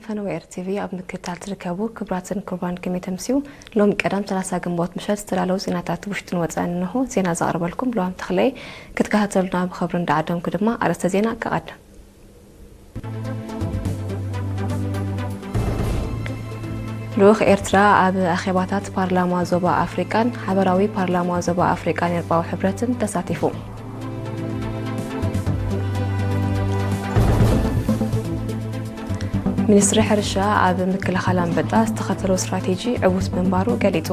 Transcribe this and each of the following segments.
ፈነወ ኤር ቲቪ ኣብ ምክትታል ትርከቡ ክቡራትን ክቡራን፣ ከመይ ተምስዩ? ሎሚ ቀዳም ሰላሳ ግንቦት ምሸት ዝተዳለዉ ዜናታት ውሽጥን ወጻእን እንሆ። ዜና ዘቕርበልኩም ለዋም ተኽለየ። ክትከታተሉና ብኽብሪ እንዳዓደምኩ ድማ ኣርእስተ ዜና ከቐድም። ልኡኽ ኤርትራ ኣብ ኣኼባታት ፓርላማ ዞባ ኣፍሪቃን ሓበራዊ ፓርላማ ዞባ ኣፍሪቃን ኤውሮጳዊ ሕብረትን ተሳቲፉ። ሚኒስትሪ ሕርሻ ኣብ ምክልኻል ኣንበጣ ዝተኸተሎ ስትራቴጂ ዕዉት ምንባሩ ገሊጹ።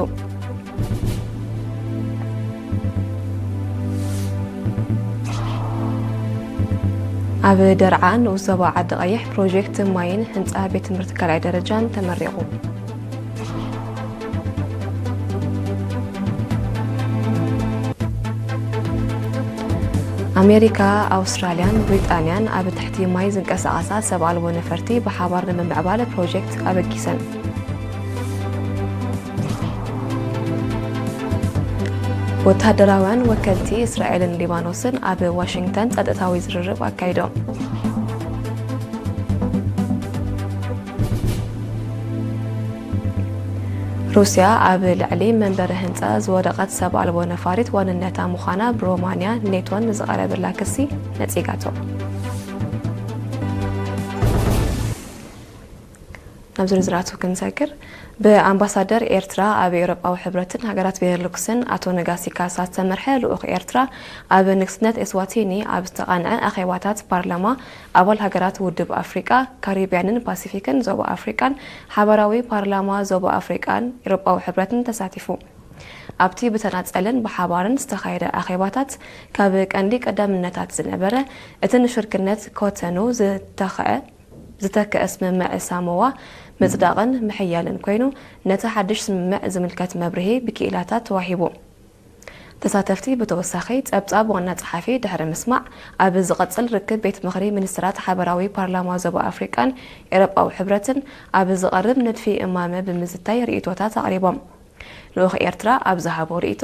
ኣብ ደርዓ ንኡስ ዞባ ዓዲ ቀይሕ ፕሮጀክት ማይን ህንፃ ቤት ትምህርቲ ካልኣይ ደረጃን ተመሪቑ። ኣሜሪካ፣ ኣውስትራልያን ብሪጣንያን ኣብ ትሕቲ ማይ ዝንቀሳቐሳ ሰብ ኣልቦ ነፈርቲ ብሓባር ንምምዕባል ፕሮጀክት ኣበጊሰን። ወተሃደራውያን ወከልቲ እስራኤልን ሊባኖስን ኣብ ዋሽንግተን ጸጥታዊ ዝርርብ ኣካይዶም። ሩስያ ኣብ ልዕሊ መንበሪ ህንጻ ዝወደቐት ሰብ ኣልቦ ነፋሪት ዋንነታ ምዃና ብሮማንያ ኔቶን ንዝቐረበላ ክሲ ነጺጋቶ። ናብ ዝርዝራቱ ክንሰግር፣ ብኣምባሳደር ኤርትራ ኣብ ኤውሮጳዊ ሕብረትን ሃገራት ቤኔሉክስን ኣቶ ነጋሲ ካሳ ዝተመርሐ ልኡኽ ኤርትራ ኣብ ንግስነት ኤስዋቲኒ ኣብ ዝተቓንዐ ኣኼባታት ፓርላማ ኣባል ሃገራት ውድብ ኣፍሪቃ፣ ካሪብያንን ፓሲፊክን ዞባ ኣፍሪቃን ሓባራዊ ፓርላማ ዞባ ኣፍሪቃን ኤውሮጳዊ ሕብረትን ተሳቲፉ። ኣብቲ ብተናጸልን ብሓባርን ዝተኻየደ ኣኼባታት ካብ ቀንዲ ቀዳምነታት ዝነበረ እቲ ንሽርክነት ኮተኑ ዝተኸአ ዝተክአ ስምምዕ ሳሞዋ ምጽዳቕን ምሕያልን ኮይኑ፣ ነቲ ሓድሽ ስምምዕ ዝምልከት መብርሂ ብክኢላታት ተዋሂቡ። ተሳተፍቲ ብተወሳኺ ጸብጻብ ዋና ጸሓፊ ድሕሪ ምስማዕ፣ ኣብ ዝቐጽል ርክብ ቤት ምኽሪ ሚኒስትራት ሓበራዊ ፓርላማ ዞባ ኣፍሪቃን ኤውሮጳዊ ሕብረትን ኣብ ዝቐርብ ንድፊ እማመ ብምዝታይ ርእይቶታት ኣቕሪቦም። ልኡኽ ኤርትራ ኣብ ዝሃቦ ርእይቶ፣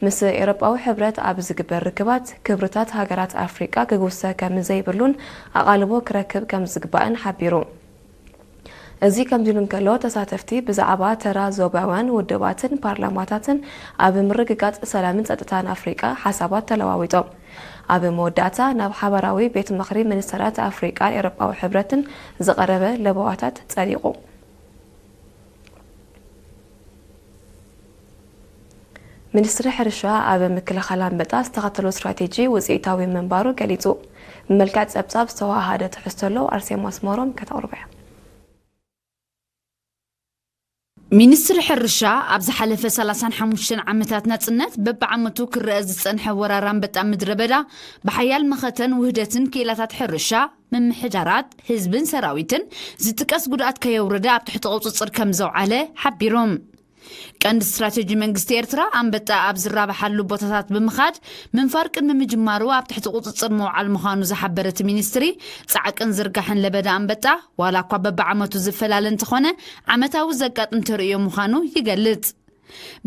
ምስ ኤውሮጳዊ ሕብረት ኣብ ዝግበር ርክባት ክብርታት ሃገራት ኣፍሪቃ ክጉሰ ከም ዘይብሉን ኣቓልቦ ክረክብ ከም ዝግባእን ሓቢሩ። እዚ ከምዚ ኢሉ እንከሎ፣ ተሳተፍቲ ብዛዕባ ተራ ዞባውያን ውድባትን ፓርላማታትን ኣብ ምርግጋጽ ሰላምን ጸጥታን ኣፍሪቃ ሓሳባት ተለዋዊጦም። ኣብ መወዳእታ፣ ናብ ሓባራዊ ቤት ምኽሪ ሚኒስተራት ኣፍሪቃን ኤውሮጳዊ ሕብረትን ዝቐረበ ለበዋታት ጸዲቑ። ሚኒስትሪ ሕርሻ ኣብ ምክልኻል ኣንበጣ ዝተኸተሎ ስትራቴጂ ውፅኢታዊ ምንባሩ ገሊፁ። ብመልክዕ ፀብፃብ ዝተወሃሃደ ትሕዝቶ ኣሎ፣ ኣርሴማ ኣስመሮም ከተቕርቦ እያ። ሚኒስትሪ ሕርሻ ኣብ ዝሓለፈ ሰላሳን ሓሙሽተን ዓመታት ናጽነት በብዓመቱ ክረአ ዝጸንሐ ወራር ኣንበጣ ምድረ በዳ ብሓያል መኸተን ውህደትን ክኢላታት ሕርሻ፣ ምምሕዳራት፣ ህዝብን ሰራዊትን ዝጥቀስ ጉድኣት ከየውረደ ኣብ ትሕቲ ቁጽጽር ከም ዘውዓለ ሓቢሮም። ቀንዲ ስትራቴጂ መንግስቲ ኤርትራ ኣንበጣ ኣብ ዝራብሓሉ ቦታታት ብምኻድ ምንፋር ቅድሚ ምጅማሩ ኣብ ትሕቲ ቁጽጽር ምውዓል ምዃኑ ዝሓበረ እቲ ሚኒስትሪ፣ ጻዕቅን ዝርጋሕን ለበዳ ኣንበጣ ዋላ እኳ በብዓመቱ ዝፈላለ እንተኾነ፣ ዓመታዊ ዘጋጥም ተርእዮ ምዃኑ ይገልጽ።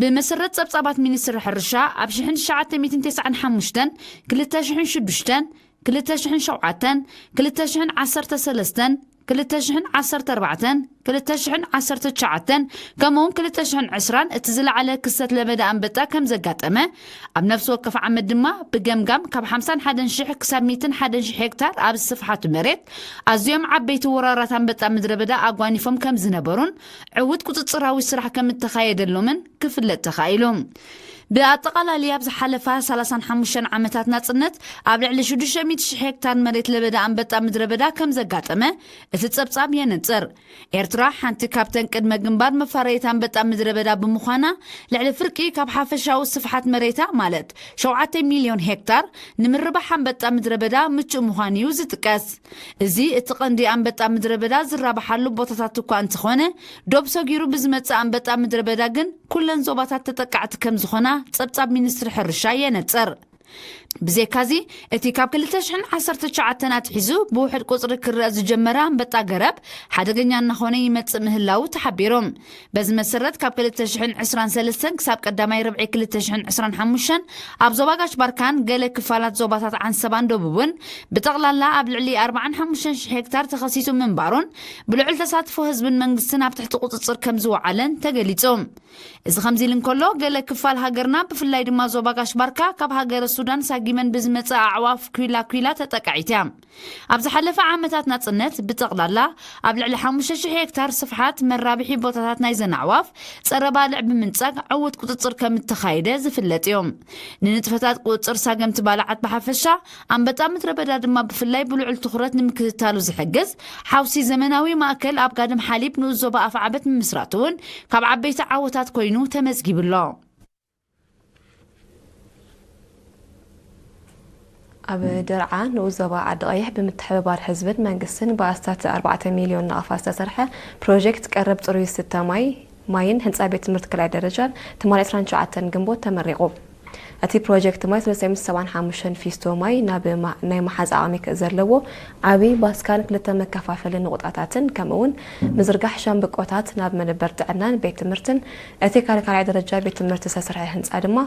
ብመሰረት ጸብጻባት ሚኒስትሪ ሕርሻ፣ ኣብ ሽሕን ትሽዓተ ሚእትን ተስዓን ሓሙሽተን፣ ክልተ ሽሕን ሽዱሽተን፣ ክልተ ሽሕን ሸውዓተን፣ ክልተ ሽሕን ዓሰርተ ሰለስተን፣ ክልተ ሽሕን ዓሰርተ ኣርባዕተን፣ ክልተ ሽሕን ዓሰርተ ትሽዓተን፣ ከምኡውን ክልተ ሽሕን ዕስራን እቲ ዝለዓለ ክስተት ለበዳ ኣንበጣ ከም ዘጋጠመ፣ ኣብ ነፍሲ ወከፍ ዓመት ድማ ብገምጋም ካብ ሓምሳን ሓደን ሽሕ ክሳብ ሚእትን ሓደን ሽሕ ሄክታር ኣብ ዝስፍሓቱ መሬት ኣዝዮም ዓበይቲ ወራራት ኣንበጣ ምድረ በዳ ኣጓኒፎም ከም ዝነበሩን ዕዉት ቁጽጽራዊ ስራሕ ከም እተኻየደሎምን ክፍለጥ ተኻኢሉ። ብኣጠቓላሊ ኣብ ዝሓለፋ ሰላሳን ሓሙሽተን ዓመታት ናጽነት ኣብ ልዕሊ ሽዱሽተ ሚእቲ ሽሕ ሄክታር መሬት ለበዳ ኣንበጣ ምድረ በዳ ከም ዘጋጠመ እቲ ጸብጻብ የነጽር። ኤርትራ ሓንቲ ካብተን ቅድመ ግንባር መፋረይት ኣንበጣ ምድረ በዳ ብምዃና፣ ልዕሊ ፍርቂ ካብ ሓፈሻዊ ስፍሓት መሬታ፣ ማለት ሸውዓተ ሚልዮን ሄክታር፣ ንምርባሕ ኣንበጣ ምድረ በዳ ምቹእ ምዃኑ እዩ ዝጥቀስ። እዚ እቲ ቀንዲ ኣንበጣ ምድረ በዳ ዝራብሓሉ ቦታታት እኳ እንተኾነ፣ ዶብ ሰጊሩ ብዝመጽእ ኣንበጣ ምድረ በዳ ግን ኩለን ዞባታት ተጠቃዕቲ ከም ዝኾና ጸብጻብ ሚኒስትሪ ሕርሻ የነጽር። ብዘይካዚ፣ እቲ ካብ ክልተ ሽሕን ዓሰርተ ትሽዓተን ኣትሒዙ ብውሕድ ቁጽሪ ክረኣ ዝጀመረ ኣንበጣ ገረብ ሓደገኛ እናኾነ ይመጽእ ምህላዉ ተሓቢሩ። በዚ መሰረት፣ ካብ ክልተ ሽሕን ዕስራን ሰለስተን ክሳብ ቀዳማይ ርብዒ ክልተ ሽሕን ዕስራን ሓሙሽተን ኣብ ዞባ ጋሽ ባርካን ገለ ክፋላት ዞባታት ዓንሰባን ደቡብን ብጠቕላላ ኣብ ልዕሊ ኣርባዓን ሓሙሽተን ሽሕ ሄክታር ተኸሲሱ ምንባሩን ብልዑል ተሳትፎ ህዝብን መንግስትን ኣብ ትሕቲ ቁጽጽር ከም ዝወዓለን ተገሊጹ። እዚ ከምዚ ኢሉ እንከሎ፣ ገለ ክፋል ሃገርና፣ ብፍላይ ድማ ዞባ ጋሽ ባርካ፣ ካብ ሃገረ ሱዳን ሳጊመን ብዝመጽእ ኣዕዋፍ ኲላ ኲላ ተጠቃዒት እያ። ኣብ ዝሓለፈ ዓመታት ናጽነት፣ ብጠቕላላ ኣብ ልዕሊ ሓሙሽተ ሽሕ ሄክታር ስፍሓት መራብሒ ቦታታት ናይዘን ኣዕዋፍ ጸረ ባልዕ ብምንጻግ ዕዉት ቁጽጽር ከም እተኻየደ ዝፍለጥ እዩ። ንንጥፈታት ቁጽጽር ሳገምቲ ባልዓት ብሓፈሻ፣ ኣንበጣ ምድረ በዳ ድማ ብፍላይ ብልዑል ትኹረት ንምክትታሉ ዝሕግዝ ሓውሲ ዘመናዊ ማእከል ኣብ ጋድም ሓሊብ ንኡስ ዞባ ኣፍዓበት ምምስራቱ እውን ካብ ዓበይቲ ዓወታት ኮይኑ ተመዝጊቡ ኣሎ። ኣብ ደርዓ ንኡስ ዞባ ዓዲ ቀይሕ ብምትሕብባር ህዝብን መንግስትን ብኣስታት ኣርባዕተ ሚልዮን ናቕፋ ዝተሰርሐ ፕሮጀክት ቀረብ ጽሩይ ዝስተ ማይ ማይን ህንጻ ቤት ትምህርቲ ካልኣይ ደረጃን ትማሊ ዕስራን ትሽዓተን ግንቦት ተመሪቑ። እቲ ፕሮጀክት ማይ ሰለስተ ሚእቲ ሰብዓን ሓሙሽተን ፊስቶ ማይ ናብ ማ-፣ ናይ መሓዝ ዓቕሚ ክ-፣ ዘለዎ ዓቢ ባስካን ክልተ መከፋፈሊ ንቑጣታትን ከምኡ እውን ምዝርጋሕ ሻምብቆታት ናብ መደበር ጥዕናን ቤት ትምህርትን እቲ ካል-፣ ካልኣይ ደረጃ ቤት ትምህርቲ ዝተሰርሐ ህንጻ ድማ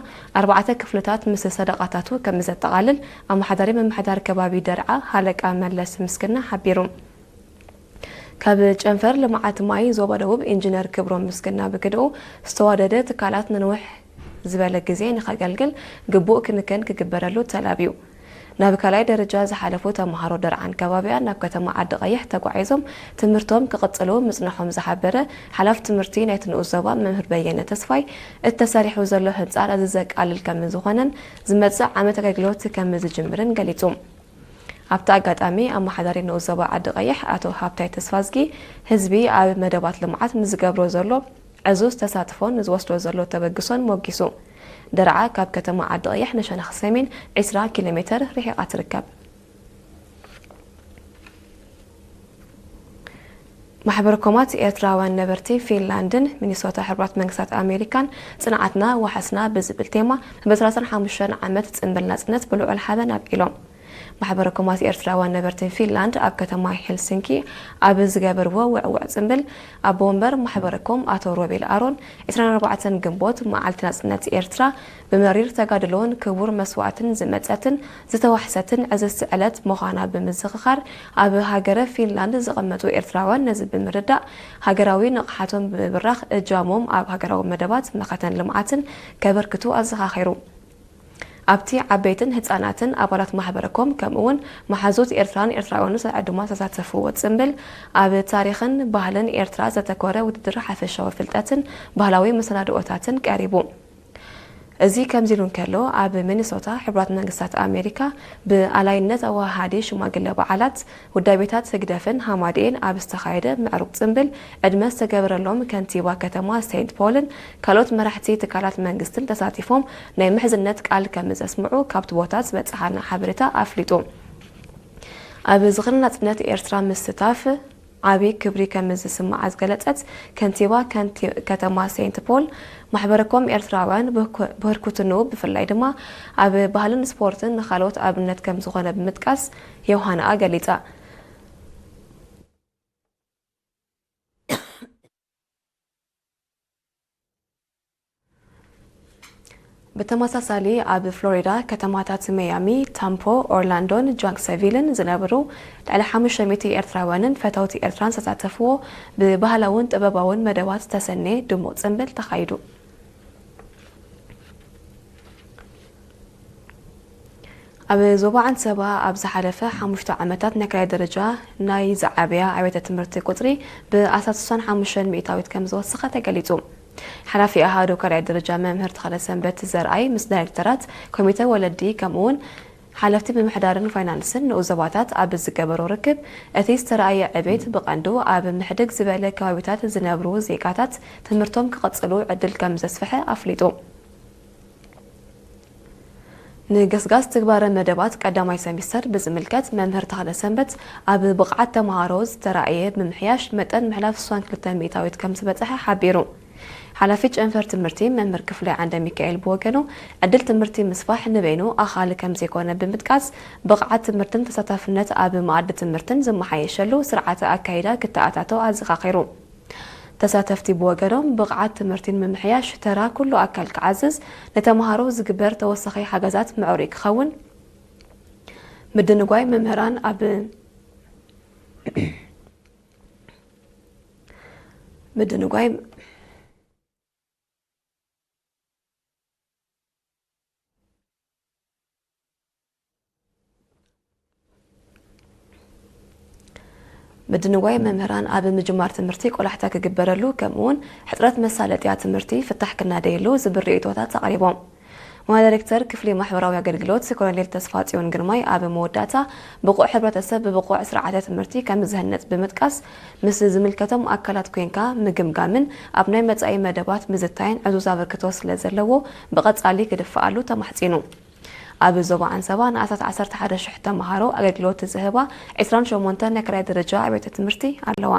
ኣርባዕተ ክፍልታት ምስ ሰደቓታቱ ከም ዘጠቓልል ኣመሓዳሪ ምምሕዳር ከባቢ ደርዓ ሃለቃ መለስ ምስግና ሓቢሩ። ካብ ጨንፈር ልምዓት ማይ ዞባ ደቡብ ኢንጂነር ክብሮም ምስግና ብግድኡ፣ ዝተዋደደ ትካላት ንንውሕ ዝበለ ግዜ ንኸገልግል ግቡእ ክንክን ክግበረሉ ተላብዩ። ናብ ካልኣይ ደረጃ ዝሓለፉ ተምሃሮ ደርዓን ከባቢኣን ናብ ከተማ ዓዲ ቀይሕ ተጓዒዞም ትምህርቶም ክቕጽሉ ምጽንሖም ዝሓበረ ሓላፊ ትምህርቲ ናይቲ ንኡስ ዞባ መምህር በየነ ተስፋይ፣ እቲ ተሰሪሑ ዘሎ ህንጻ ነዚ ዘቃልል ከም ዝኾነን ዝመጽእ ዓመት ኣገልግሎት ከም ዝጅምርን ገሊጹ። ኣብቲ ኣጋጣሚ ኣመሓዳሪ ንኡስ ዞባ ዓዲ ቀይሕ ኣቶ ሃብታይ ተስፋዝጊ፣ ህዝቢ ኣብ መደባት ልምዓት ንዝገብሮ ዘሎ ዕዙዝ ተሳትፎን ንዝወስዶ ዘሎ ተበግሶን ሞጊሱ። ደርዓ ካብ ከተማ ዓዲ ቀይሕ ንሸነኽ ሰሜን ዕስራ ኪሎ ሜተር ርሒቓ ትርከብ። ማሕበር ኮማት ኤርትራውያን ነበርቲ ፊንላንድን ሚኒሶታ ሕቡራት መንግስታት ኣሜሪካን ጽንዓትና ዋሕስና ብዝብል ቴማ ብሰላሳን ሓሙሽተን ዓመት ጽንብል ናጽነት ብልዑል ሓበን ኣብቂሎም። ማሕበረ ኮማት ኤርትራውያን ነበርቲ ፊንላንድ ኣብ ከተማ ሄልሲንኪ ኣብ ዝገበርዎ ውዕውዕ ጽንብል፣ ኣቦ ወንበር ማሕበረ ኮም ኣቶ ሮቤል ኣሮን፣ ዕስራን ኣርባዕተን ግንቦት መዓልቲ ናጽነት ኤርትራ ብመሪር ተጋድሎን ክቡር መስዋእትን ዝመጸትን ዝተዋሕሰትን ዕዝዝቲ ዕለት ምዃና ብምዝኽኻር፣ ኣብ ሃገረ ፊንላንድ ዝቕመጡ ኤርትራውያን ነዚ ብምርዳእ፣ ሃገራዊ ንቕሓቶም ብምብራኽ እጃሞም ኣብ ሃገራዊ መደባት መኸተን ልምዓትን ከበርክቱ ኣዘኻኺሩ። ኣብቲ ዓበይትን ህጻናትን ኣባላት ማሕበረ ኮም፣ ከምኡ'ውን መሓዙት ኤርትራን ኤርትራውያንን ዕዱማት ዝተሳተፍዎ ጽምብል፣ ኣብ ታሪኽን ባህልን ኤርትራ ዘተኮረ ውድድር ሓፈሻዊ ፍልጠትን ባህላዊ መሰናድኦታትን ቀሪቡ። እዚ ከምዚ ኢሉ እንከሎ፣ ኣብ ሚኒሶታ ሕቡራት መንግስታት ኣሜሪካ ብኣላይነት ኣወሃሃዲ ሽማግለ በዓላት፣ ውዳቤታት ህግደፍን ሃማድኤን ኣብ ዝተኻየደ ምዕሩግ ጽምብል፣ ዕድመ ዝተገበረሎም ከንቲባ ከተማ ሴንት ፖልን ካልኦት መራሕቲ ትካላት መንግስትን ተሳቲፎም ናይ ምሕዝነት ቃል ከም ዘስምዑ ካብቲ ቦታ ዝበጽሓና ሓበሬታ ኣፍሊጡ። ኣብ ዝኽሪ ናጽነት ኤርትራ ምስታፍ ዓቢ ክብሪ ከም ዝስምዓ ዝገለጸት ከንቲባ ከንቲ-፣ ከተማ ሴንት ፖል፣ ማሕበረ ኮም ኤርትራውያን ብህኩ-፣ ብህርኩትንኡ ብፍላይ ድማ ኣብ ባህልን ስፖርትን ንኻልኦት ኣብነት ከም ዝኾነ ብምጥቃስ ዮሃንኣ ገሊጻ። ብተመሳሳሊ፣ ኣብ ፍሎሪዳ ከተማታት መያሚ፣ ታምፖ፣ ኦርላንዶን ጃክሰቪልን ዝነብሩ ልዕሊ ሓሙሽተ ሚእቲ ኤርትራውያንን ፈተውቲ ኤርትራን ዝተሳተፍዎ ብባህላውን ጥበባውን መደባት ዝተሰነየ ድሙቕ ጽምብል ተኻይዱ። ኣብ ዞባ ዓንሰባ ኣብ ዝሓለፈ ሓሙሽተ ዓመታት ናይ ካልኣይ ደረጃ ናይ ዝዓበያ ኣብያተ ትምህርቲ ቁጽሪ ብኣስታት ስሳን ሓሙሽተን ሚእታዊት ከም ዝወሰኸ ተገሊጹ። ሓላፊ ኣሃዱ ካልኣይ ደረጃ መምህር ተኽለ ሰንበት ዘርኣይ ምስ ዳይሬክተራት ኮሚተ ወለዲ ከምኡውን ሓለፍቲ ምምሕዳርን ፋይናንስን ንኡስ ዞባታት ኣብ ዝገበሮ ርክብ፣ እቲ ዝተረኣየ ዕቤት ብቐንዱ ኣብ ምሕድግ ዝበለ ከባቢታት ዝነብሩ ዜጋታት ትምህርቶም ክቕጽሉ ዕድል ከም ዘስፍሐ ኣፍሊጡ። ንገስጋስ ትግባረ መደባት ቀዳማይ ሰሚስተር ብዝምልከት፣ መምህር ተኽለ ሰንበት ኣብ ብቕዓት ተምሃሮ ዝተራእየ ብምሕያሽ፣ መጠን ምሕላፍ ስሳን ክልተ ሚእታዊት ከም ዝበጽሐ ሓቢሩ። ሓላፊ ጨንፈር ትምህርቲ መምህር ክፍላይ ዓንደ ሚካኤል ብወገኑ፣ ዕድል ትምህርቲ ምስፋሕ ንበይኑ ኣኻሊ ከም ዘይኮነ ብምጥቃስ፣ ብቕዓት ትምህርትን ተሳታፍነት ኣብ መኣዲ ትምህርትን ዝመሓየሸሉ ስርዓተ ኣካይዳ ክተኣታቶ ኣዘኻኺሩ። ተሳተፍቲ ብወገኖም፣ ብቕዓት ትምህርቲ ንምምሕያሽ ተራ ኩሉ ኣካል ክዓዝዝ፣ ንተምሃሮ ዝግበር ተወሳኺ ሓገዛት ምዕሩይ ክኸውን፣ ምድንጓይ መምህራን ኣብ ምድንጓይ ምድንጓይ መምህራን ኣብ ምጅማር ትምህርቲ ቆላሕታ ክግበረሉ፣ ከምኡውን ሕፅረት መሳለጥያ ትምህርቲ ፍታሕ ክናደየሉ ዝብል ርእይቶታት ኣቕሪቦም። ዋና ዳይሬክተር ክፍሊ ማሕበራዊ ኣገልግሎት ኮሎኔል ተስፋጽዮን ግርማይ ኣብ መወዳእታ፣ ብቑዕ ሕብረተሰብ ብብቑዕ ስርዓተ ትምህርቲ ከም ዝህነጽ ብምጥቃስ፣ ምስ ዝምልከቶም ኣካላት ኮይንካ ምግምጋምን ኣብ ናይ መጻኢ መደባት ምዝታይን ዕዙዝ ኣበርክቶ ስለ ዘለዎ፣ ብቐጻሊ ክድፈኣሉ ተማሕጺኑ። ኣብ ዞባ ዓንሰባ ንኣስታት ዓሰርተ ሓደ ሽሕ ተምሃሮ ኣገልግሎት ዝህባ ዕስራን ሸሞንተ ናይ ክራይ ደረጃ ኣብያተ ትምህርቲ ኣለዋ።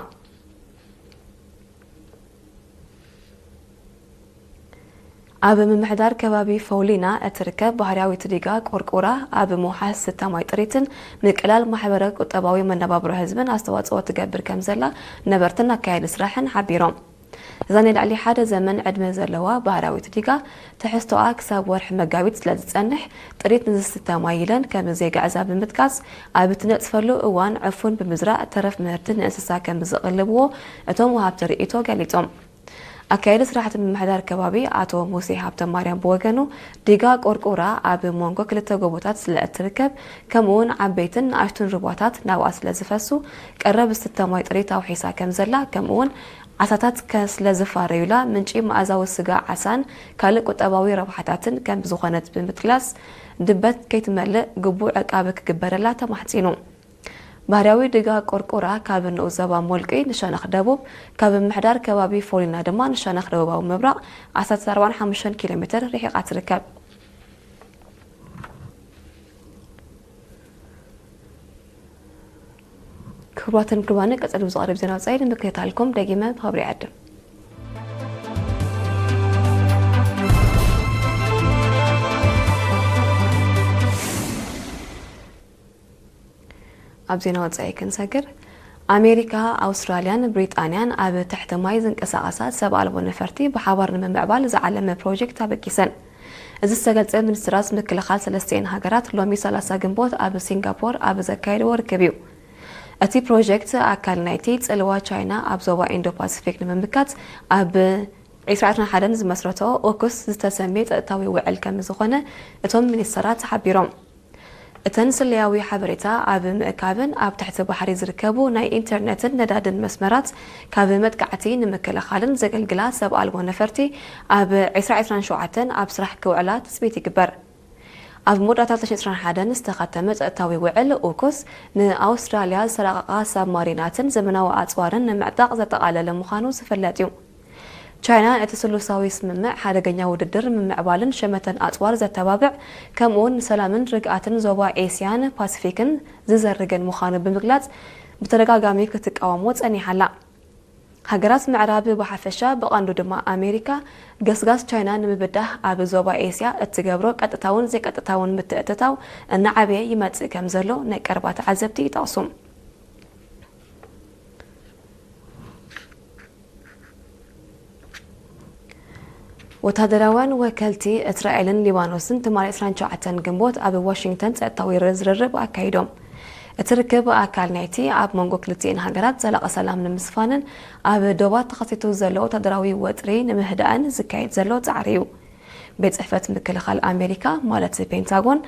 ኣብ ምምሕዳር ከባቢ ፎውሊና እትርከብ ባህርያዊት ዲጋ ቆርቆራ፣ ኣብ ምውሓስ ዝስተ ማይ ጥሪትን ምቅላል ማሕበረ ቁጠባዊ መነባብሮ ህዝብን ኣስተዋጽኦ ትገብር ከም ዘላ ነበርትን ኣካያዲ ስራሕን ሓቢሮም። እዛ ናይ ልዕሊ ሓደ ዘመን ዕድመ ዘለዋ ባህርያዊት ዲጋ፣ ትሕዝቶኣ ክሳብ ወርሒ መጋቢት ስለ ዝጸንሕ፣ ጥሪት ንዝስተ ማይ ኢለን ከም ዘይግዕዛ ብምጥቃስ፣ ኣብ እትነጽፈሉ እዋን ዕፉን ብምዝራእ ተረፍ ምህርቲ ንእንስሳ ከም ዝቕልብዎ እቶም ወሃብቲ ርእይቶ ገሊጾም። ኣካያዲ ስራሕቲ ምምሕዳር ከባቢ ኣቶ ሙሴ ሃብተማርያም ብወገኑ፣ ዲጋ ቆርቆራ ኣብ መንጎ ክልተ ጎቦታት ስለ እትርከብ፣ ከምኡውን ዓበይትን ንኣሽቱን ሩባታት ናብኣ ስለ ዝፈሱ፣ ቀረብ ዝስተ ማይ ጥሪት ኣውሒሳ ከም ዘላ፣ ከምኡውን ዓሳታት ከ ስለ ዝፋረዩላ፣ ምንጪ መኣዛዊ ስጋ ዓሳን ካልእ ቁጠባዊ ረብሓታትን ከም ዝኾነት ብምጥላስ፣ ድበት ከይትመልእ ግቡእ ዕቃበ ክግበረላ ተማሕጺኑ። ባህርያዊ ዲጋ ቆርቆራ ካብ ንኡስ ዞባ ሞልቂ ንሸነኽ ደቡብ፣ ካብ ምምሕዳር ከባቢ ፎሊና ድማ ንሸነኽ ደቡባዊ ምብራቕ ዓሰርተ ኣርባዕን ሓሙሽተን ኪሎ ሜትር ርሒቓ ትርከብ። ክቡራትን ክቡራንን፣ ቀጺሉ ብዝቐርብ ዜና ወጻኢ ንምክትታልኩም ደጊመ ብኽብሪ ይዕድም። ኣብ ዜና ወጻኢ ክንሰግር፣ ኣሜሪካ፣ ኣውስትራልያን ብሪጣንያን ኣብ ትሕቲ ማይ ዝንቀሳቐሳ ሰብ ኣልቦ ነፈርቲ ብሓባር ንምምዕባል ዝዓለመ ፕሮጀክት ኣበጊሰን። እዚ ዝተገልጸ፣ ሚኒስትራት ምክልኻል ሰለስቲኤን ሃገራት ሎሚ ሰላሳ ግንቦት ኣብ ሲንጋፖር ኣብ ዘካየድዎ ርክብ እዩ። እቲ ፕሮጀክት ኣካል ናይቲ ጽልዋ ቻይና ኣብ ዞባ ኢንዶ ፓሲፊክ ንምምካት ኣብ ዕስራን ሓደን ዝመስረቶ ኦኩስ ዝተሰምየ ጸጥታዊ ውዕል ከም ዝኾነ እቶም ሚኒስትራት ሓቢሮም። እተን ስለያዊ ሓበሬታ ኣብ ምእካብን ኣብ ትሕቲ ባሕሪ ዝርከቡ ናይ ኢንተርነትን ነዳድን መስመራት ካብ መጥቃዕቲ ንምክልኻልን ዘገልግላ ሰብ ኣልቦ ነፈርቲ ኣብ ዕስራ ዕስራን ሸውዓተን ኣብ ስራሕ ክውዕላ ትጽቢት ይግበር። ኣብ መወዳእታ ክልተ ሽሕን ዕስራን ሓደን ዝተኸተመ ጸጥታዊ ውዕል ኡኩስ፣ ንኣውስትራልያ ዝተራቐቓ ሳብማሪናትን ዘመናዊ ኣጽዋርን ንምዕጣቕ ዘጠቓለለ ምዃኑ ዝፍለጥ እዩ። ቻይና ነቲ ስሉሳዊ ስምምዕ ሓደገኛ ውድድር ምምዕባልን ሸመተን ኣጽዋር ዘተባብዕ፣ ከምኡውን ንሰላምን ርግኣትን ዞባ ኤስያን ፓሲፊክን ዝዘርግን ምዃኑ ብምግላጽ፣ ብተደጋጋሚ ክትቃወሞ ጸኒሓ ኣላ። ሃገራት ምዕራብ ብሓፈሻ፣ ብቐንዱ ድማ ኣሜሪካ፣ ገስጋስ ቻይና ንምብዳህ ኣብ ዞባ ኤስያ እትገብሮ ቀጥታውን ዘይቀጥታውን ምትእትታው እናዓበየ ይመጽእ ከም ዘሎ ናይ ቀረባ ተዓዘብቲ ይጠቕሱ። ወታደራውያን ወከልቲ እስራኤልን ሊባኖስን ትማሊ ዕስራን ሸውዓተን ግንቦት ኣብ ዋሽንግተን ጸጥታዊ ዝርርብ ኣካይዶም። እቲ ርክብ ኣካል ናይቲ ኣብ መንጎ ክልቲኤን ሃገራት ዘላቒ ሰላም ንምስፋንን ኣብ ዶባት ተኸሲቱ ዘሎ ወታደራዊ ወጥሪ ንምህዳእን ዝካየድ ዘሎ ጻዕሪ እዩ። ቤት ጽሕፈት ምክልኻል ኣሜሪካ፣ ማለት ፔንታጎን፣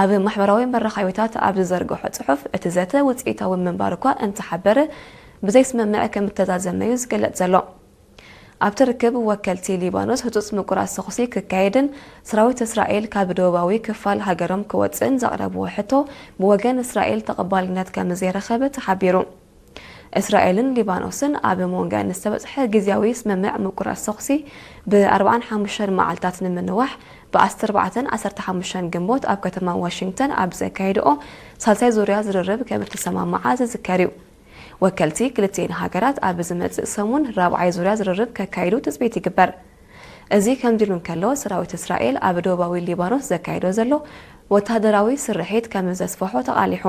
ኣብ ማሕበራዊ መራኸቢታት ኣብ ዝዘርግሖ ጽሑፍ፣ እቲ ዘተ ውጽኢታዊ ምንባሩ እኳ እንተሓበረ፣ ብዘይ ስምምዕ ከም እተዛዘመ እዩ ዝግለጽ ዘሎ። ኣብቲ ርክብ፣ ወከልቲ ሊባኖስ ህጹጽ ምቁራጽ ተኹሲ ክካየድን ሰራዊት እስራኤል ካብ ደቡባዊ ክፋል ሃገሮም ክወጽእን ዘቕረብዎ ሕቶ፣ ብወገን እስራኤል ተቐባልነት ከም ዘይረኸበ ተሓቢሩ። እስራኤልን ሊባኖስን ኣብ መንጎኣን ዝተበጽሐ ግዝያዊ ስምምዕ ምቁራጽ ተኹሲ ብ ኣርባዓን ሓሙሽተን መዓልታት ንምንዋሕ፣ ብ ዓሰርተ ኣርባዕተን ዓሰርተ ሓሙሽተን ግንቦት ኣብ ከተማ ዋሽንግተን ኣብ ዘካየድኦ ሳልሳይ ዙርያ ዝርርብ ከም እተሰማምዓ ዝዝከር እዩ። ወከልቲ ክልቲኤን ሃገራት ኣብ ዝመጽእ ሰሙን ራብዓይ ዙርያ ዝርርብ ከካይዱ ትጽቢት ይግበር። እዚ ከምዚ ኢሉ እንከሎ፣ ሰራዊት እስራኤል ኣብ ደቡባዊ ሊባኖስ ዘካይዶ ዘሎ ወተሃደራዊ ስርሒት ከም ዘስፍሖ ተቓሊሑ።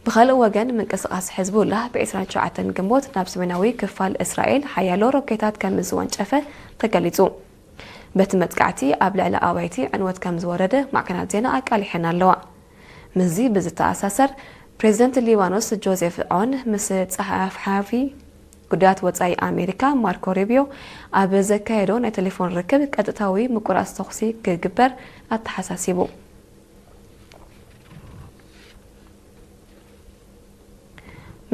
ብኻልእ ወገን፣ ምንቅስቓስ ሕዝቡላህ ብ ዕስራን ትሽዓተን ግንቦት ናብ ሰሜናዊ ክፋል እስራኤል ሓያሎ ሮኬታት ከም ዝወንጨፈ ተገሊጹ። በቲ መጥቃዕቲ ኣብ ልዕሊ ኣባይቲ ዕንወት ከም ዝወረደ ማዕከናት ዜና ኣቃሊሐን ኣለዋ። ምስዚ ብዝተኣሳሰር፣ ፕሬዚደንት ሊባኖስ ጆዜፍ ዖን ምስ ጸሓፊ ጉዳያት ወጻኢ ኣሜሪካ ማርኮ ሩቢዮ ኣብ ዘካየዶ ናይ ቴሌፎን ርክብ፣ ቀጥታዊ ምቁራጽ ተኹሲ ክግበር ኣተሓሳሲቡ።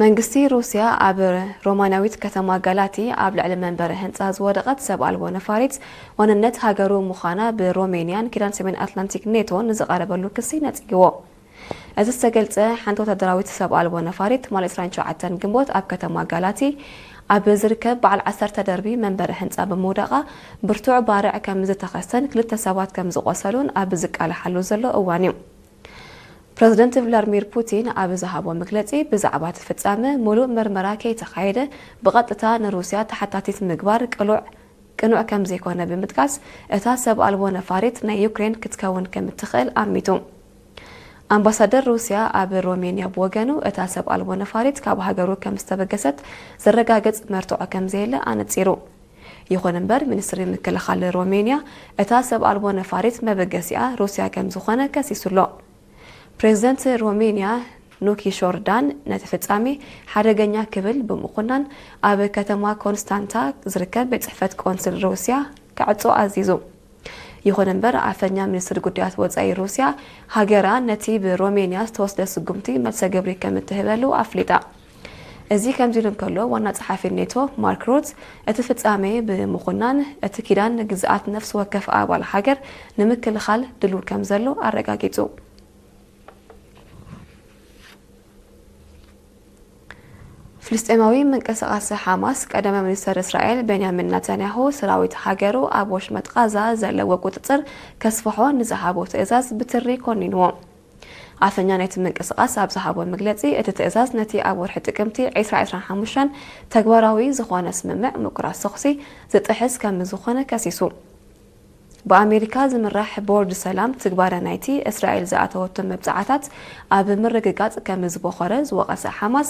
መንግስቲ ሩስያ ኣብ ሮማናዊት ከተማ ጋላቲ ኣብ ልዕሊ መንበሪ ህንጻ ዝወደቐት ሰብ ኣልቦ ነፋሪት ዋንነት ሃገሩ ምዃና ብሮሜንያን ኪዳን ሰሜን ኣትላንቲክ ኔቶን ንዝቐረበሉ ክሲ ነጺግዎ። እዚ ዝተገልጸ፣ ሓንቲ ወታደራዊት ሰብ ኣልቦ ነፋሪት ትማሊ ዕስራን ትሽዓተን ግንቦት ኣብ ከተማ ጋላቲ ኣብ ዝርከብ በዓል ዓሰርተ ደርቢ መንበሪ ህንጻ ብምውዳቓ ብርቱዕ ባርዕ ከም ዝተኸስተን ክልተ ሰባት ከም ዝቖሰሉን ኣብ ዝቃላሓሉ ዘሎ እዋን እዩ። ፕረዚደንት ቭላድሚር ፑቲን ኣብ ዝሃቦ መግለጺ፣ ብዛዕባ እቲ ፍጻመ ምሉእ መርመራ ከይተኻየደ ብቐጥታ ንሩስያ ተሓታቲት ምግባር ቅሉዕ ቅኑዕ ከም ዘይኮነ ብምጥቃስ፣ እታ ሰብ ኣልቦ ነፋሪት ናይ ዩክሬን ክትከውን ከም እትኽእል ኣሚቱ። ኣምባሳደር ሩስያ ኣብ ሮሜንያ ብወገኑ፣ እታ ሰብ ኣልቦ ነፋሪት ካብ ሃገሩ ከም ዝተበገሰት ዘረጋግጽ መርትዖ ከም ዘየለ ኣነጺሩ። ይኹን እምበር፣ ሚኒስትሪ ምክልኻል ሮሜንያ፣ እታ ሰብ ኣልቦ ነፋሪት መበገሲኣ ሩስያ ከም ዝኾነ ከሲሱ ኣሎ። ፕሬዚደንት ሮሜንያ ኑኪ ሾርዳን ነቲ ፍጻሜ ሓደገኛ ክብል ብምኹናን፣ ኣብ ከተማ ኮንስታንታ ዝርከብ ቤት ጽሕፈት ቆንስል ሩስያ ክዕጾ ኣዚዙ። ይኹን እምበር፣ ኣፈኛ ሚኒስትሪ ጉዳያት ወጻኢ ሩስያ፣ ሃገራ ነቲ ብሮሜንያ ዝተወስደ ስጉምቲ መልሰ ግብሪ ከም እትህበሉ ኣፍሊጣ። እዚ ከምዚ ኢሉ እንከሎ፣ ዋና ጸሓፊ ኔቶ ማርክ ሩት፣ እቲ ፍጻሜ ብምኹናን፣ እቲ ኪዳን ንግዝኣት ነፍሲ ወከፍ ኣባል ሃገር ንምክልኻል ድሉው ከም ዘሎ ኣረጋጊጹ። ፍልስጤማዊ ምንቅስቓስ ሓማስ፣ ቀዳማይ ሚኒስተር እስራኤል ቤንያሚን ናታንያሁ፣ ሰራዊት ሃገሩ ኣብ ወሽመጥ ቓዛ ዘለዎ ቁጽጽር ከስፍሖ ንዝሃቦ ትእዛዝ ብትሪ ኮኒንዎ። ኣፈኛ ናይቲ ምንቅስቓስ ኣብ ዝሃቦ መግለጺ፣ እቲ ትእዛዝ ነቲ ኣብ ወርሒ ጥቅምቲ ዕስራ ዕስራን ሓሙሽተን ተግባራዊ ዝኾነ ስምምዕ ምቁራጽ ተኹሲ ዝጥሕስ ከም ዝኾነ ከሲሱ። ብኣሜሪካ ዝምራሕ ቦርድ ሰላም፣ ትግባረ ናይቲ እስራኤል ዝኣተወቶ መብጽዓታት ኣብ ምርግጋጽ ከም ዝበኾረ ዝወቐሰ ሓማስ፣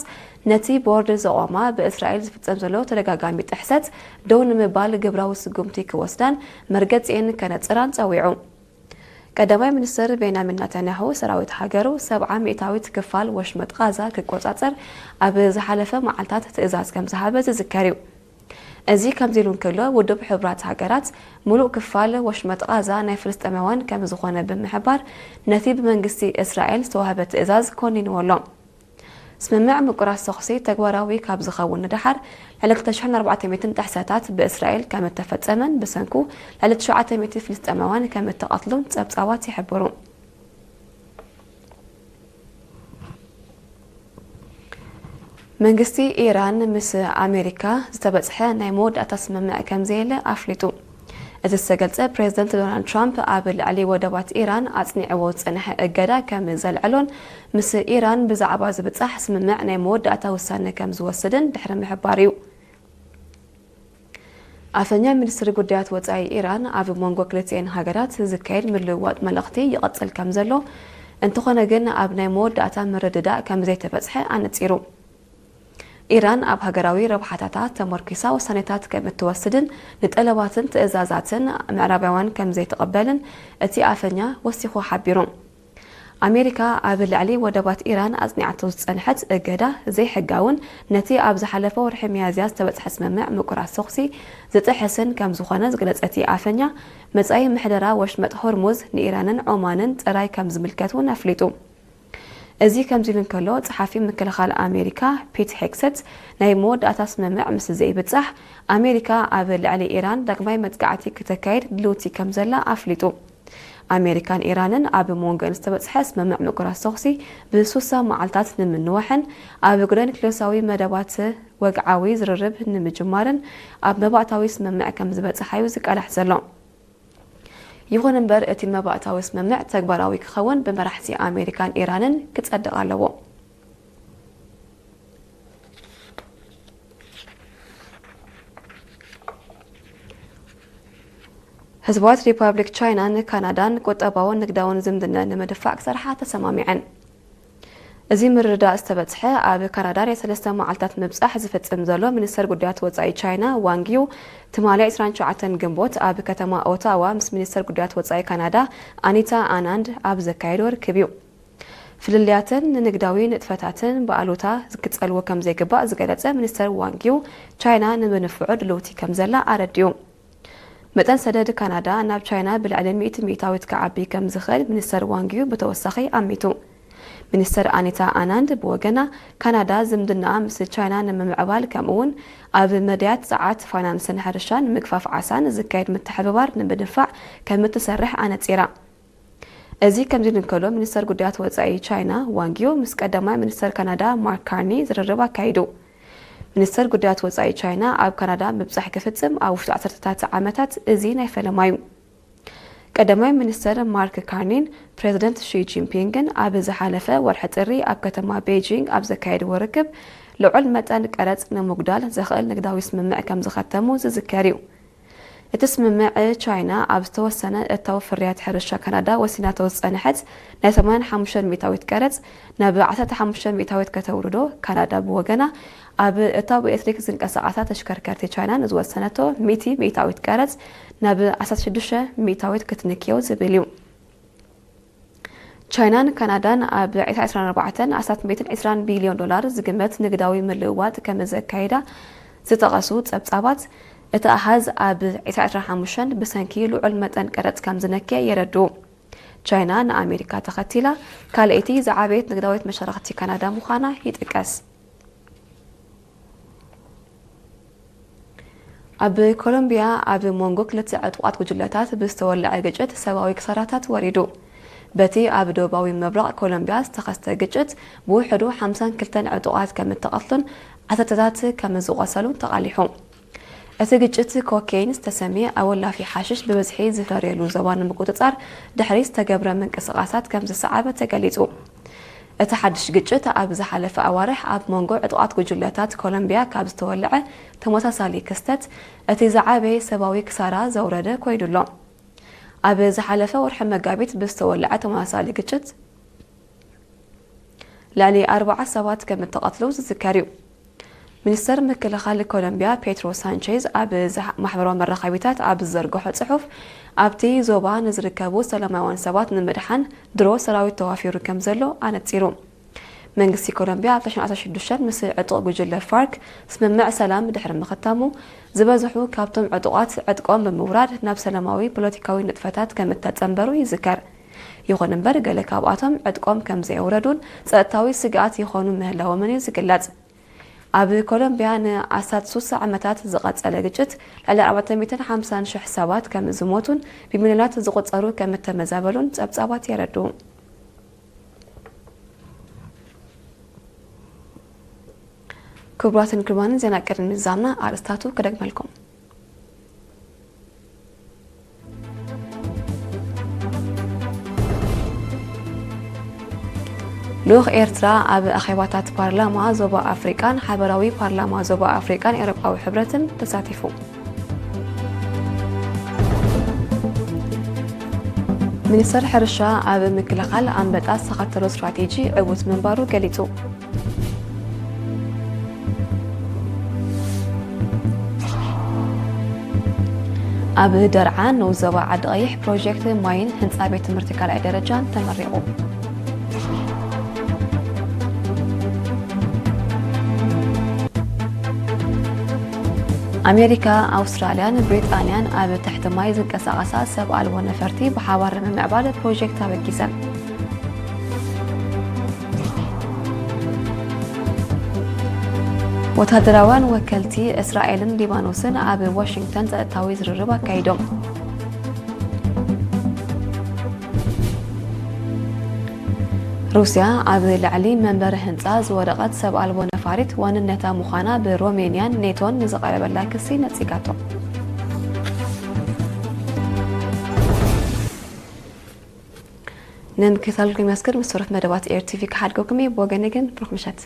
ነቲ ቦርድ ዘቖማ ብእስራኤል ዝፍጸም ዘሎ ተደጋጋሚ ጥሕሰት ደው ንምባል ግብራዊ ስጉምቲ ክወስዳን መርገጺኤን ከነጽራን ጸዊዑ። ቀዳማይ ሚኒስትር ቤንያሚን ናታንያሁ፣ ሰራዊት ሃገሩ ሰብዓ ሚእታዊት ክፋል ወሽመጥ ቓዛ ክቆጻጸር ኣብ ዝሓለፈ መዓልታት ትእዛዝ ከም ዝሃበ ዝዝከር እዩ። እዚ ከምዚ ኢሉ እንከሎ፣ ውድብ ሕቡራት ሃገራት፣ ምሉእ ክፋል ወሽመጥ ቓዛ ናይ ፍልስጤማውያን ከም ዝኾነ ብምሕባር፣ ነቲ ብመንግስቲ እስራኤል ዝተዋህበ ትእዛዝ ኮኒንዎ ኣሎ። ስምምዕ ምቁራጽ ተኹሲ ተግባራዊ ካብ ዝኸውን ንደሓር፣ ልዕሊ ክልተ ሽሕን ኣርባዕተ ሚእትን ጥሕሰታት ብእስራኤል ከም እተፈጸመን፣ ብሰንኩ ልዕሊ ትሽዓተ ሚእቲ ፍልስጤማውያን ከም እተቐትሉን ጸብጻባት ይሕብሩ። መንግስቲ ኢራን ምስ ኣሜሪካ ዝተበጽሐ ናይ መወዳእታ ስምምዕ ከም ዘየለ ኣፍሊጡ። እቲ ዝተገልጸ፣ ፕሬዚደንት ዶናልድ ትራምፕ ኣብ ልዕሊ ወደባት ኢራን ኣጽኒዕዎ ዝጸንሐ እገዳ ከም ዘልዕሎን ምስ ኢራን ብዛዕባ ዝብጻሕ ስምምዕ ናይ መወዳእታ ውሳነ ከም ዝወስድን ድሕሪ ምሕባር እዩ። ኣፈኛ ሚኒስትሪ ጉዳያት ወጻኢ ኢራን፣ ኣብ መንጎ ክልቲኤን ሃገራት ዝካየድ ምልውዋጥ መልእኽቲ ይቕጽል ከም ዘሎ፣ እንተኾነ ግን ኣብ ናይ መወዳእታ ምርድዳእ ከም ዘይተበጽሐ ኣነጺሩ። ኢራን ኣብ ሃገራዊ ረብሓታታ ተመርኲሳ ውሳኔታት ከም እትወስድን ንጠለባትን ትእዛዛትን ምዕራባውያን ከም ዘይትቕበልን እቲ ኣፈኛ ወሲኹ ሓቢሩ። ኣሜሪካ ኣብ ልዕሊ ወደባት ኢራን ኣጽኒዓቶ ዝጸንሐት እገዳ ዘይሕጋውን ነቲ ኣብ ዝሓለፈ ወርሒ ሚያዝያ ዝተበጽሐ ስምምዕ ምቁራጽ ተኹሲ ዝጥሕስን ከም ዝኾነ ዝገለጸ እቲ ኣፈኛ፣ መጻኢ ምሕደራ ወሽመጥ ሆርሙዝ ንኢራንን ዖማንን ጥራይ ከም ዝምልከት እውን ኣፍሊጡ። እዚ ከምዚ ኢሉ እንከሎ፣ ጸሓፊ ምክልኻል ኣሜሪካ ፒት ሄግሰት፣ ናይ መወዳእታ ስምምዕ ምስ ዘይብጻሕ፣ ኣሜሪካ ኣብ ልዕሊ ኢራን ዳግማይ መጥቃዕቲ ክተካይድ ድልውቲ ከም ዘላ ኣፍሊጡ። ኣሜሪካን ኢራንን ኣብ መንጎን ዝተበጽሐ ስምምዕ ምቁራጽ ተኹሲ ብሱሳ መዓልታት ንምንዋሕን ኣብ ጉዳይ ኒክሌሳዊ መደባት ወግዓዊ ዝርርብ ንምጅማርን ኣብ መባእታዊ ስምምዕ ከም ዝበጽሓ እዩ ዝቃላሕ ዘሎ። ይኹን እምበር፣ እቲ መባእታዊ ስምምዕ ተግባራዊ ክኸውን ብመራሕቲ ኣሜሪካን ኢራንን ክጸድቕ ኣለዎ። ህዝባዊት ሪፓብሊክ ቻይናን ካናዳን ቁጠባውን ንግዳውን ዝምድና ንምድፋዕ ክሰርሓ ተሰማሚዐን። እዚ ምርድዳእ ዝተበጽሐ ኣብ ካናዳ ናይ ሰለስተ መዓልታት ምብጻሕ ዝፍጽም ዘሎ ሚኒስተር ጉዳያት ወጻኢ ቻይና ዋንግ ዩ ትማሊ ዕስራን ትሽዓተን ግንቦት ኣብ ከተማ ኦታዋ ምስ ሚኒስተር ጉዳያት ወጻኢ ካናዳ ኣኒታ ኣናንድ ኣብ ዘካየዶ ርክብ እዩ። ፍልልያትን ንንግዳዊ ንጥፈታትን ብኣሉታ ክጸልዎ ከም ዘይግባእ ዝገለጸ ሚኒስተር ዋንግ ዩ ቻይና ንምንፍዑ ድልውቲ ከም ዘላ ኣረዲኡ። መጠን ሰደድ ካናዳ ናብ ቻይና ብልዕሊ ሚእቲ ሚእታዊት ክዓቢ ከም ዝኽእል ሚኒስተር ዋንግ ዩ ብተወሳኺ ኣሚቱ። ሚኒስተር ኣኒታ ኣናንድ ብወገና፣ ካናዳ ዝምድናኣ ምስ ቻይና ንምምዕባል ከምኡውን ኣብ መድያት ጸዓት፣ ፋይናንስን ሕርሻን ምግፋፍ ዓሳን ዝካየድ ምትሕብባር ንምድንፋዕ ከም እትሰርሕ ኣነጺራ። እዚ ከምዚ እንከሎ፣ ሚኒስተር ጉዳያት ወጻኢ ቻይና ዋንግ ዩ ምስ ቀዳማይ ሚኒስተር ካናዳ ማርክ ካርኒ ዝርርብ ኣካይዱ። ሚኒስተር ጉዳያት ወጻኢ ቻይና ኣብ ካናዳ ምብጻሕ ክፍጽም ኣብ ውሽጢ ዓሰርተታት ዓመታት እዚ ናይ ፈለማ እዩ። ቀዳማይ ሚኒስተር ማርክ ካርኒን ፕሬዚደንት ሺ ጂንፒንግን ኣብ ዝሓለፈ ወርሒ ጥሪ ኣብ ከተማ ቤጂንግ ኣብ ዘካየድዎ ርክብ፣ ልዑል መጠን ቀረጽ ንምጉዳል ዘኽእል ንግዳዊ ስምምዕ ከም ዝኸተሙ ዝዝከር እዩ። እቲ ስምምዕ፣ ቻይና ኣብ ዝተወሰነ እታው ፍርያት ሕርሻ ካናዳ ወሲናቶ ዝጸንሐት ናይ ሰማንያን ሓሙሽተን ሚእታዊት ቀረጽ ናብ ዓሰርተ ሓሙሽተ ሚእታዊት ከተውርዶ፣ ካናዳ ብወገና ኣብ እታው ብኤሌክትሪክ ዝንቀሳቐሳ ተሽከርከርቲ ቻይና ንዝወሰነቶ ሚእቲ ሚእታዊት ቀረጽ ናብ ዓሰርተ ሽዱሽተ ሚእታዊት ክትንክዮ ዝብል እዩ። ቻይናን ካናዳን ኣብ ዕስራን ዕስራን ኣርባዕተን ኣስታት ሚእትን ዕስራን ቢልዮን ዶላር ዝግመት ንግዳዊ ምልውዋጥ ከም ዘካየዳ ዝጠቐሱ ጸብጻባት፣ እቲ ኣሃዝ ኣብ ዕስራን ዕስራን ሓሙሽተን ብሰንኪ ልዑል መጠን ቀረጽ ከም ዝነክየ የረድኡ። ቻይና ንኣሜሪካ ተኸቲላ ካልኣይቲ ዝዓበየት ንግዳዊት መሻርኽቲ ካናዳ ምዃና ይጥቀስ። ኣብ ኮሎምቢያ ኣብ መንጎ ክልተ ዕጡቓት ጉጅለታት ብዝተወልዐ ግጭት ሰብኣዊ ክሳራታት ወሪዱ። በቲ ኣብ ደቡባዊ ምብራቕ ኮሎምቢያ ዝተኸስተ ግጭት ብውሕዱ ሓምሳን ክልተን ዕጡቓት ከም እተቐትሉን ዓሰርተታት ከም ዝቖሰሉን ተቓሊሑ። እቲ ግጭት ኮኬይን ዝተሰምየ ኣወላፊ ሓሽሽ ብብዝሒ ዝፈርየሉ ዞባ ንምቁጽጻር ድሕሪ ዝተገብረ ምንቅስቓሳት ከም ዝሰዓበ ተገሊጹ። እቲ ሓድሽ ግጭት ኣብ ዝሓለፈ ኣዋርሕ ኣብ መንጎ ዕጡቓት ጉጅለታት ኮሎምቢያ ካብ ዝተወልዐ ተመሳሳሊ ክስተት እቲ ዝዓበየ ሰብኣዊ ክሳራ ዘውረደ ኮይኑ ኣሎ። ኣብ ዝሓለፈ ወርሒ መጋቢት ብዝተወልዐ ተመሳሳሊ ግጭት ልዕሊ ኣርባዓ ሰባት ከም እተቐትሉ ዝዝከር እዩ። ሚኒስተር ምክልኻል ኮሎምቢያ ፔትሮ ሳንቼዝ ኣብ ዝሓ-፣ ማሕበራዊ መራኸቢታት ኣብ ዝዘርግሖ ጽሑፍ፣ ኣብቲ ዞባ ንዝርከቡ ሰላማውያን ሰባት ንምድሓን ድሮ ሰራዊት ተዋፊሩ ከም ዘሎ ኣነጺሩ። መንግስቲ ኮሎምቢያ ኣብ ዕስራን ዓሰርተ ሽዱሽተን ምስ ዕጡቕ ጉጅለ ፋርክ ስምምዕ ሰላም ድሕሪ ምኽታሙ፣ ዝበዝሑ ካብቶም ዕጡቓት ዕጥቆም ብምውራድ ናብ ሰላማዊ ፖለቲካዊ ንጥፈታት ከም እተጸንበሩ ይዝከር። ይኹን እምበር፣ ገለ ካብኣቶም ዕጥቆም ከም ዘየውረዱን ጸጥታዊ ስግኣት ይኾኑ ምህላዎምን እዩ ዝግለጽ። ኣብ ኮሎምቢያ ንኣስታት ሱሳ ዓመታት ዝቐጸለ ግጭት፣ ልዕሊ ኣርባዕተ ሚእትን ሓምሳን ሽሕ ሰባት ከም ዝሞቱን ብሚልዮናት ዝቑጸሩ ከም እተመዛበሉን ጸብጻባት የረድኡ። ክቡራትን ክቡራንን፣ ዜና ቅድሚ ምዝዛምና ኣርእስታቱ ክደግመልኩም። ልኡኽ ኤርትራ ኣብ ኣኼባታት ፓርላማ ዞባ ኣፍሪቃን ሓበራዊ ፓርላማ ዞባ ኣፍሪቃን ኤውሮጳዊ ሕብረትን ተሳቲፉ። ሚኒስተር ሕርሻ ኣብ ምክልኻል ኣንበጣ ዝተኸተሎ ስትራቴጂ ዕዉት ምንባሩ ገሊጹ። ኣብ ደርዓ ንኡስ ዞባ ዓዲ ቀይሕ ፕሮጀክት ማይን ህንጻ ቤት ትምህርቲ ካልኣይ ደረጃን ተመሪቑ። ኣሜሪካ፣ ኣውስትራልያን ብሪጣንያን ኣብ ትሕቲ ማይ ዝንቀሳቐሳ ሰብ ኣልቦ ነፈርቲ ብሓባር ንምምዕባል ፕሮጀክት ኣበጊሰን። ወታደራውያን ወከልቲ እስራኤልን ሊባኖስን ኣብ ዋሽንግተን ጸጥታዊ ዝርርብ ኣካይዶም። ሩስያ ኣብ ልዕሊ መንበሪ ህንጻ ዝወደቐት ሰብ ኣልቦ ነፋሪት ዋንነታ ምዃና ብሮሜንያን ኔቶን ንዝቐረበላ ክሲ ነጺጋቶ። ንምክትታልኩም የመስግን። ምስ ተረፍ መደባት ኤር ቲቪ ክሓድገኩም እየ። ብወገነ ግን ብሩኽ ምሸት።